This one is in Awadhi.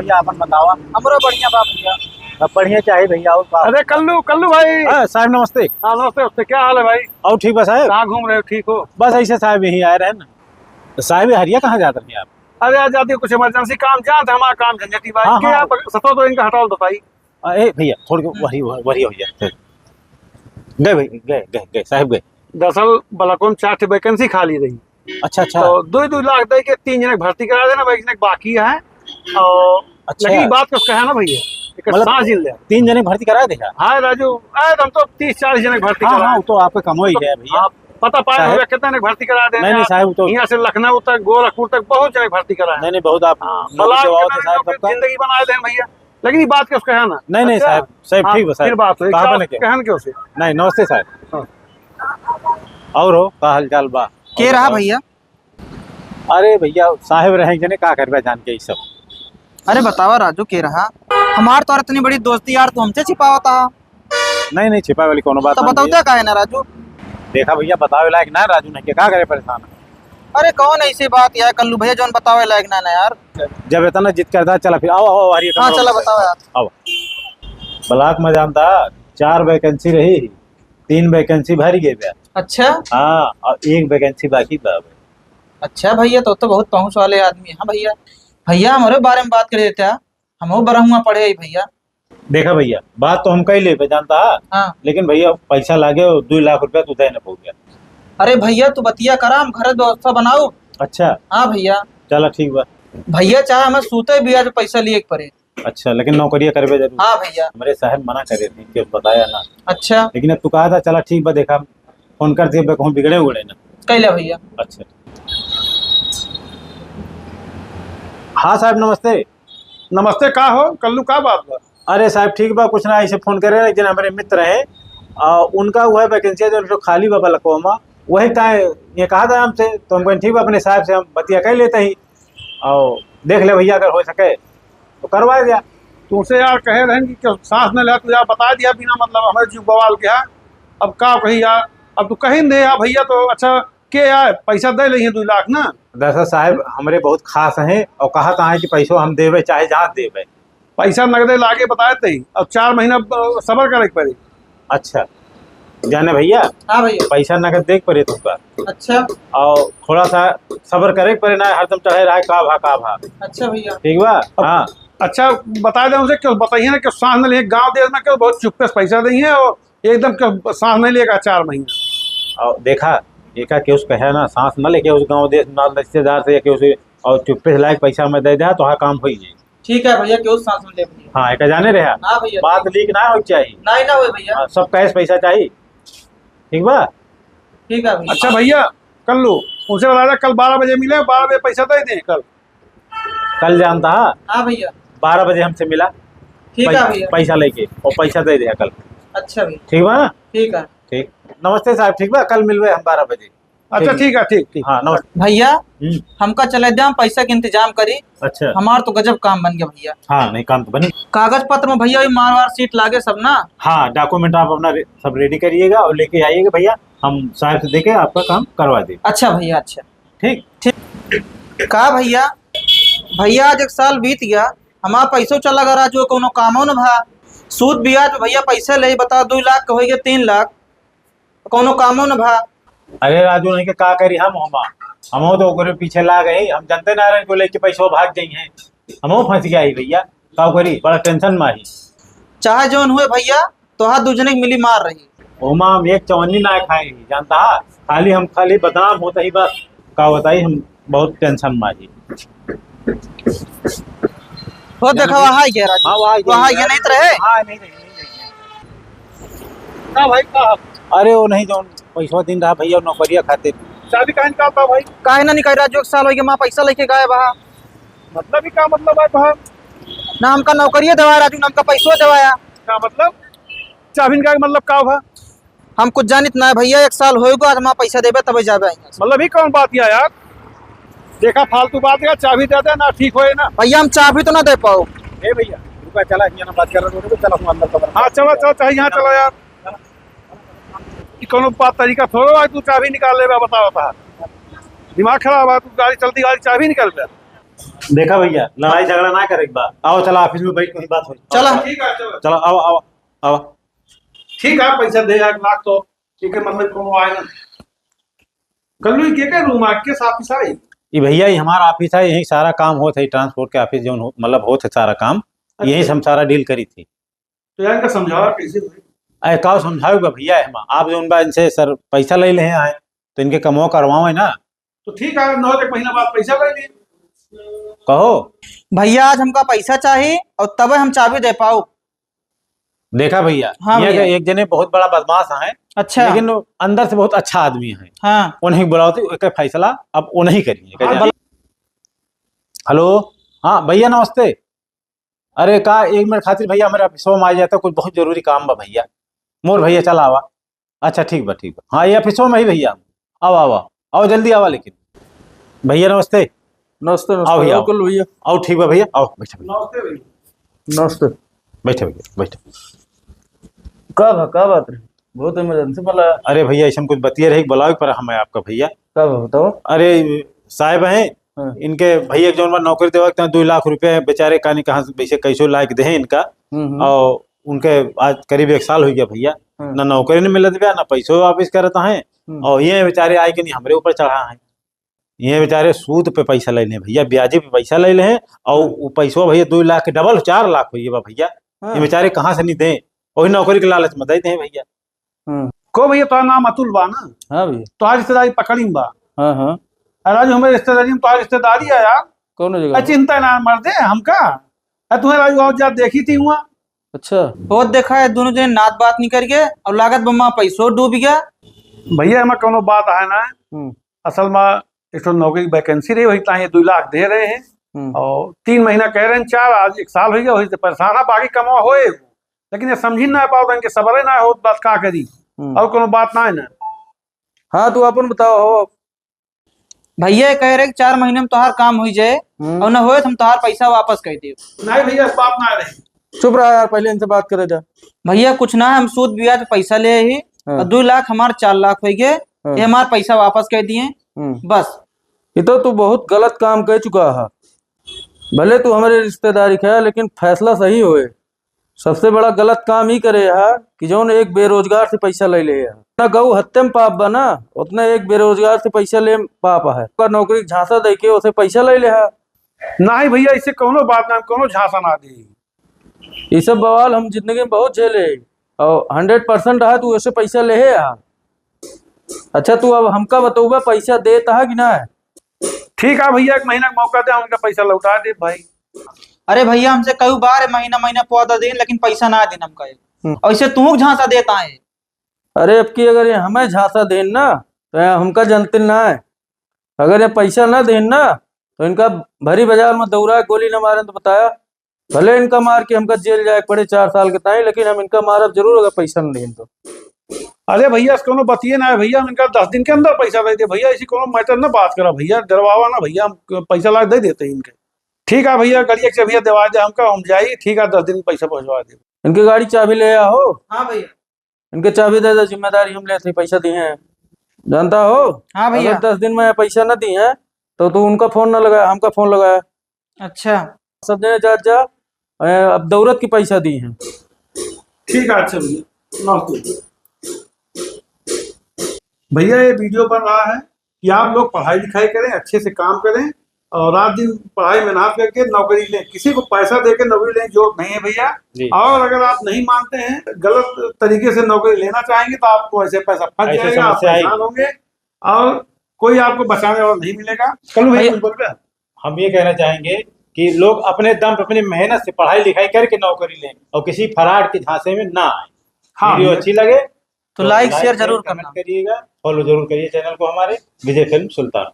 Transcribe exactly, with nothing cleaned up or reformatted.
भैया, आपन बतावा। हमरो बढ़िया बा भैया। अब बढ़िया चाही भैया, और का? अरे कल्लू, कल्लू भाई। हाँ, साहब नमस्ते। हाँ, नमस्ते, नमस्ते। क्या हाल है भाई? और ठीक बा साहब? कहाँ घूम रहे हो, ठीक हो? बस ऐसे साहब यहीं आए रहे ना। तो साहब, ये हरिया कहाँ जात रहे आप? अरे, आज जाती कुछ emergency काम, जानत है हमारा काम झंझटी भाई। हाँ, के हाँ। आप सतो तो इनका हटाओ तो भाई। आ, ए भैया, थोड़ी वरी, वरी हो जाए। गए भाई, गए, गए, गए, साहब गए। दरअसल ब्लॉक में चार ठे vacancy खाली रही। अच्छा, अच्छा। तो दो, दो लाख दे के तीन जने के भर्ती करा देना, एक जने के बाकी है। और अच्छा। लेकिन बात कुछ कहा ना भैया, एक मतलब, सांस झील ले। तीन जने के भर्ती करा देगा? हाँ राजू, अरे हम तो तीस चालीस जने के भर्ती हाँ, करा हाँ, दें। वो तो आपका कम हो ही तो गया भैया। आप पता पाए साहब। होगा कितने जने के भर्ती करा दें। नहीं, नहीं साहब, वो तो यहाँ से लखनऊ तक, गोरखपुर तक बहुत जने के भर्ती करा है। नहीं, नहीं, बहुत आप हाँ, लोगों की ब्लॉक सेवा के होती है नाम साहब पे सबका। जिंदगी बना दे भैया। लेकिन ये बात कुछ कहा ना। नहीं, नहीं अच्छा? साहब, साहब, हाँ, ठीक बा साहब। फिर बात हुई। कहाँ कहाँ बने के? कहन के उसे? नहीं, नमस्ते साहब। हाँ। और हो, का हाल चाल बा? के और रहा बताओ। भैया? अरे भैया, साहेब रहे जने, का करबे जान के ई सब। अरे बतावा राजू, के रहा? हमार तो इतनी बड़ी दोस्ती यार, तू हमसे छिपावत हा। नहीं, नहीं, छिपावे वाली कोनो बात तो ना बतावते भैया। काहे ना राजू? देखा भैया, बतावे लायक ना राजू नहीं के, का करे परेशान है? अरे कौन ऐसी बात यार, कल्लू भैया जौन बतावे लायक ना ना यार। जब इतना जिद करता, चला फिर, आओ, आओ, आओ, हरिया हाँ, कमरा चला में बताओ यार। आओ। ब्लॉक में जानता, चार vacancy रही, तीन vacancy भर गए बा। अच्छा। हाँ, और एक vacancy बाकी बा। अच्छा भैया, तो, तो बहुत पहुँच वाले आदमी हैं भैया। भैया, हमारे बारे में बात करे देते हैं, हमहू बरहुआ पढ़े ही भैया। देखा भैया, बात तो हम कई लेबे जानता है, हाँ। लेकिन भैया पैसा लागे और दो लाख रुपया तू दे न पउबे। अरे भैया, तू बतिया करा, हम घर व्यवस्था बनाऊ। अच्छा। हाँ भैया। चला ठीक बा। भैया, चाहे हमें सूते भी आज पैसा लिए के पड़े। अच्छा, लेकिन नौकरिया करबे जरूर। हाँ भैया। हमरे साहब मना करे थे कि बताया ना। अच्छा। लेकिन अब तू कहा था, चला ठीक बा, देखा फोन कर दिए, कहूँ बिगड़े उगड़े ना। कैला भैया। अच्छा। हाँ साहब, नमस्ते। नमस्ते, का हो कल्लू, का बात बा? अरे साहब, ठीक बा, कुछ ना, ऐसे फोन करे, एक जन हमरे मित्र हैं, आ, उनका वह vacancy है जो खाली बा लकवा में, वही ताए ये कहा था हमसे, तो हम कहें ठीक बा, अपने साहब से हम बतिया कर लेते ही, और देख ले भैया, अगर हो सके तो करवा दिया। तुमसे यार कहे रहें कि, कि सांस न ले, तू यार बता दिया बिना मतलब हमें जीव बवाल के है। अब का कही यार, अब तू कहीं दे यार भैया, तो अच्छा के यार पैसा दे लेंगे दो लाख ना। दरअसल साहब, हमरे बहुत खास हैं और कहा था कि पैसो हम देवे चाहे जहाँ देवे। पैसा नगदे लागे बताए थे, अब चार महीना, अ, सबर करे के पड़ी। अच्छा, जाने भैया, हाँ भैया। पैसा नगद दे के पड़े तुमका। अच्छा। और थोड़ा सा सबर करे के पड़े ना, हरदम चढ़े रहे, का भा, का भा। अच्छा भैया। ठीक बा? अब हाँ। अच्छा, बताए दे उनसे, क्यों बताइए ना, क्यों सांस न लिए, गाँव देश में क्यों बहुत चुप्पे से पैसा देंगे और एकदम क्यों सांस नहीं लेगा चार महीने। और देखा, एका केहू से कहे ना, सांस न लेके उस गाँव देश ना रिश्तेदार से या केहू से, और चुप्पे से लायक पैसा में दे दे, तो हाँ काम होई जाए। ठीक है भैया, केहू सांस न ले भैया। हाँ, एका जाने रहे। हाँ भैया। बात लीक ना हो चाहिए। नहीं ना होए भैया। हाँ, सब cash पैसा चाहिए। ठीक बा? ठीक है भैया। अच्छा भैया, कल्लू, उनसे बता दे, कल बारह बजे मिले, बारह बजे पैसा दे दें कल। कल जानता है? हाँ भैया। बारह बजे हमसे मिला। ठीक है पै-, भैया। पैसा लेके, और पैसा दे दे कल। अच्छा भैया। ठीक बा ना? ठीक है। ठीक। नमस्ते साहब, ठीक बा? कल मिलबे हम बारह बजे। अच्छा, ठीक। ठीक है, ठीक, ठीक। हाँ, नमस्ते। भैया, हम्म। हमका चले दे, हम पैसा के इंतजाम करी। अच्छा। हमार तो गजब काम बन गया भैया। हाँ, नहीं, काम तो बनी। कागज पत्र में भैया, ये मारवार sheet लागे सब ना? हाँ, document आप अपना रे-, सब ready करिएगा और लेके आइएगा भैया, हम साहब से देके आपका काम करवा देंगे। अच्छा भैया, अच्छा। ठीक? ठीक। का भैया, भैया आज एक साल बीत गया, हमार पैसो चला गया राजू, कौनो कामो न भा। सूद ब्याज पे भैया पैसे ले, बता, दो लाख के होइगे तीन लाख, कौनो कामो न भा। अरे राजू, नहीं के का करी हम, हम, हम तो ओकरे पीछे लाग ही, हम जानते ना रहे को लेके पैसो भाग जाई हैं, हम फंस गया ही भैया, का करी, बड़ा tension में ही। चाहे जौन हुए भैया, तोहार दू जने के मिली मार रही। ओमा हम एक चवन्नी ना खाए ही, जानता हा? खाली हम खाली बदनाम होता ही बस। का बताई, हम बहुत tension में ही। हो देखा, वहाँ ही गया राजू। हाँ, वहाँ ही गया। वहाँ ही गया, नहीं तो रहे। हाँ, नहीं रहे, नहीं रहे। का भाई, का? अरे, वो नहीं, जौन पैसवा दिन रहा भैया, नौकरिया खातिर। चाबी काहे निकालता भाई? काहे ना निकाल, राजू, एक साल हो गया, माँ पैसा लेके गायब बा। मतलब ही का मतलब है तोहार? ना हमका नौकरिया देवाया राजू, ना हमका पैसवा देवाया। का मतलब? चाबी निकाल के मतलब का भा? हम कुछ जानित ना है भैया, एक साल होएगो, आज हमारा पैसा देबे तबे जाबे। मतलब ही कौन बात या यार? देखा फालतू बात का, चाबी दे दे ना, ठीक होए ना। भैया हम चाबी तो ना दे पाओ। ए भैया, रुका, चला, यहाँ ना बात कर रहे हो, चला हम अंदर कमरा। हाँ, चलो, चलो, चलो, यहाँ चलो यार। ये कौनो बात तरीका थोड़ो है, तू चाबी निकाल लेबे, बता, बता। दिमाग खराब है, तू गाड़ी चलती, गाड़ी चाबी निकाल दे। देखा भइया, लड़ाई झगड़ा ना करे के बा। आओ, चला office में बैठ के बात होई। चला। ठीक है, चलो। चला, आओ, आओ, आओ। ठीक है, पैसा दे एक लाख तो, ठीक है, मतलब, कोनो आए ना। कल्लू, ये के, के room आ, के office आई? ई भइया, ई हमार office है, यहीं सारा काम होत है, transport के office जौन हो, मतलब, होत है सारा काम, अच्छा। यहीं से हम सारा deal करी थी। तो यार, इनका समझावा कैसे भाई? अरे, का समझावे बा भइया, हम, आप जौन बा इनसे सर पैसा ले ले हैं, तो इनके कमवा करवावे ना। तो ठीक है, न हो तो एक महीना बाद पैसा ले ली। कहो। भइया, आज हमका पैसा चाही और तबे हम चाबी दे पाओ। देखा भइया, हाँ यहाँ भइया। के एक जने बहुत बड़ा बदमाश है, अच्छा। लेकिन वो अंदर से बहुत अच्छा आदमी है। हाँ। उन्हीं बुलाओ तो एक फैसला अब उन्हीं करिए। हाँ, भइया। Hello, हाँ भइया नमस्ते। अरे का एक मिनट खातिर भइया हमारे office में आ जाता, कुछ बहुत जरूरी काम बा भइया। मोर भइया चला आवा। अच्छा ठीक बा, ठीक बा। हाँ, ये office में ही भइया। आवा, आवा, आवा जल्दी आवा लेकिन। भइया नमस्ते। नमस्ते, नमस्ते। आओ भइया, आओ। कल भइया। आओ, ठीक बा भइया, आओ, बैठो भइया। नमस्ते भइया। नमस्ते। बैठो भइया, बैठो। का बा, का बात रही? बहुत emergency वाला। अरे भइया, ऐसन कुछ बतिये रही, बुलावे पर हम आपका भइया। का बा, बताओ। अरे साहब हैं, हाँ। इनके भइया के जौन बा नौकरी देवे के दुई लाख रुपया बेचारे कानी कहाँ से वैसे कैसो लायक दे इनका। हम्म, हम्म। और उनके आज करीब एक साल हो गया भइया, हाँ। ना नौकरी नहीं मिलत बा, ना पैसो वापस करत हैं। हम्म। और ये बेचारे आए के नहीं हमरे ऊपर चढ़ा हैं। ये बेचारे सूद पे पैसा ले लें भइया, ब्याजी पे पैसा ले लें, और हाँ। वो पैसवा भइया दो लाख के double चार लाख होइए बा भइया। हाँ। ये बेचारे कहाँ से नहीं दें, वही नौकरी के लालच में दे दें भइया। हाँ। को भइया, तोहार नाम अतुल बा ना? हाँ भइया। तोहार रिश्तेदारी पकड़ी में बा। हाँ, हाँ। अरे राजू, हमारे रिश्तेदारी में तोहार रिश्तेदारी है यार। कौन जगह? अरे चिंता ना मर दे हमका। अरे तुम्हें राजू, आओ जा देखी थी हुआ। अच्छा। बहुत देखा है, दोनों जने नात बात नहीं करिए और लागत बा माँ पैसो डूब गया। भइया, हमें कोनो बात है ना। हम्म। असल में एक ठो नौकरी की vacancy रही, वही ताही दो लाख दे रहे हैं। हम्म। और तीन महीना कह रहे हैं, चार, आज एक साल हो गया, वही से परेशान है, बाकी कमवा होए। लेकिन ये समझी ना पाओ, इनके सबर ही ना हो, बात का करी। हम्म। और कोनो बात ना है ना। हाँ, तू अपन बताओ हो। भइया कह रहे कि चार महीने में तोहार काम हुई जाए हम्म। और ना होए तो हम तोहार पैसा वापस कर देब। नहीं भइया, इस बात ना रही। चुप रहा यार, पहले इनसे बात करे जा। भइया कुछ ना है, हम सूद ब्याज पैसा ले ही हाँ। और दो लाख हमार चार लाख हो गए, हाँ। ये हमार पैसा वापस कर दिए हम्म। बस। ये तो तू बहुत गलत काम कर चुका है। भले तू हमारे रिश्तेदारी का है, लेकिन फैसला सही होए। सबसे बड़ा गलत काम ई करे हा कि जौन एक बेरोजगार से पैसा ले ले हा। ना गऊ हत्या में पाप बा ना, उतना एक बेरोजगार से पैसा ले पाप है। ओकर नौकरी के झांसा दे के उसे पैसा ले ले हा। नहीं भइया, इसे कौनो बात ना, कौनो झांसा ना दी। ये सब बवाल हम जिंदगी में बहुत झेले हैं और hundred percent रहा तू उसे पैसा ले हा। अच्छा, तू अब हमका बतौबा, पैसा देत हा कि ना? ठीक है भइया, एक महीना का मौका दे, उनका पैसा लौटा दे भाई। अरे भइया, हमसे कई बार महीना महीना पौधा देन, लेकिन पैसा ना देन हमका। हम्म। ऐसे तू झांसा देता है। अरे, अब की अगर ये हमें झांसा देन ना, तो ये हमका जनते ना है। अगर ये पैसा ना देन ना, तो इनका भरी बाजार में दौड़ा गोली ना मारें तो बताया। भले इनका मार के हमका जेल जाए के पड़े चार साल के ताई, लेकिन हम इनका मारब जरूर अगर पैसा न देन तो। अरे भइया, ऐसे कोनो बतिये ना है भइया, हम इनका दस दिन के अंदर पैसा दे दे भइया, ऐसी कोनो matter ना बात करा भइया, डरवावा ना भइया, हम पैसा ला दे देते हैं इनके। ठीक है भइया, गाड़ी के चाबिया देवा दे हमका, हम जाई, ठीक है, दस दिन में पैसा पहुंचवा दे। इनके गाड़ी चाबी ले आओ। हाँ भइया। इनके चाबी दे दे, जिम्मेदारी हम लेते हैं, पैसा दिए हैं। जानता हो? हाँ भइया। अगर दस दिन में पैसा ना दिए हैं, तो तू उनका फोन ना लगाया, हमका फोन लगाया। अच्छा। सब जने जा, जा, ए, अब दौलत की पैसा दी हैं। ठीक है, अच्छा भइया, नमस्ते। भइया, ये video बन रहा है कि आप लोग पढ़ाई लिखाई करें, अच्छे से काम करें और रात दिन पढ़ाई मेहनत करके नौकरी लें। किसी को पैसा दे के नौकरी लेने की जरूरत नहीं है भइया। जी। और अगर आप नहीं मानते हैं, गलत तरीके से नौकरी लेना चाहेंगे, तो आपको ऐसे पैसा फंस ऐसे जाएगा, आप समस्या आएगी। परेशान होंगे और कोई आपको बचाने वाला नहीं मिलेगा। कल्लू भइया, भइया, कुछ बोल रहे हैं? हम ये कहना चाहेंगे कि लोग अपने दम पे, अपनी मेहनत से पढ़ाई लिखाई करके नौकरी लें और किसी fraud के झांसे में ना आए। हाँ, video भइया। अच्छी लगे तो तो like, like, share जरूर share, comment करना। करिएगा, follow जरूर करिए channel को हमारे विजय फिल्म सुल्तान।